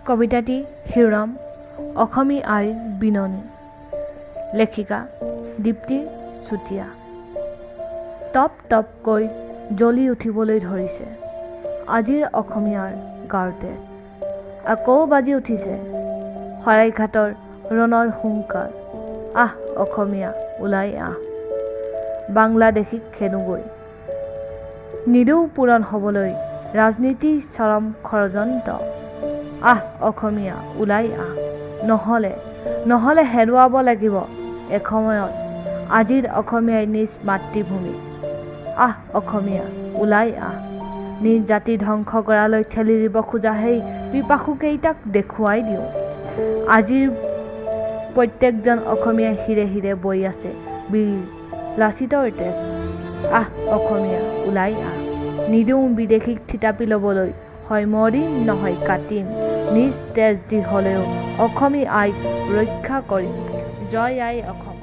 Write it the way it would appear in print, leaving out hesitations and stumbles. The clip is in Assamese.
কবিতাটি শিৰোনাম অসমী আইৰ বিননি, লেখিকা দীপ্তি চুতীয়া। টপ টপকৈ জ্বলি উঠিবলৈ ধৰিছে আজিৰ অসমীয়াৰ গাৰ তেজ। আকৌ বাজি উঠিছে শৰাইঘাটৰ ৰণৰ হুংকাৰ। আহ অসমীয়া ওলাই আহ, বাংলাদেশীক খেদোগৈ। নিদিওঁ পূৰণ হ'বলৈ ৰাজনীতিৰ চৰম ষড়যন্ত্ৰ। আহ অসমীয়া ওলাই আহ, নহ'লে হেৰুৱাব লাগিব এসময়ত আজিৰ অসমীয়াই নিজ মাতৃভূমি। আহ অসমীয়া ওলাই আহ, নিজ জাতি ধ্বংস কৰালৈ ঠেলি দিব খোজা সেই পিপাসুকেইটাক দেখুৱাই দিওঁ। আজিৰ প্ৰত্যেকজন অসমীয়াই শিৰে শিৰে বৈ আছে বীৰ লাচিতৰ তেজ। আহ অসমীয়া ওলাই আহ, নিদিওঁ বিদেশীক থিতাপি ল'বলৈ, হয় মৰিম নহয় কাটিম, নিজ তেজ দি হ'লেও অসমী আইক ৰক্ষা কৰিম। জয় আই অসম।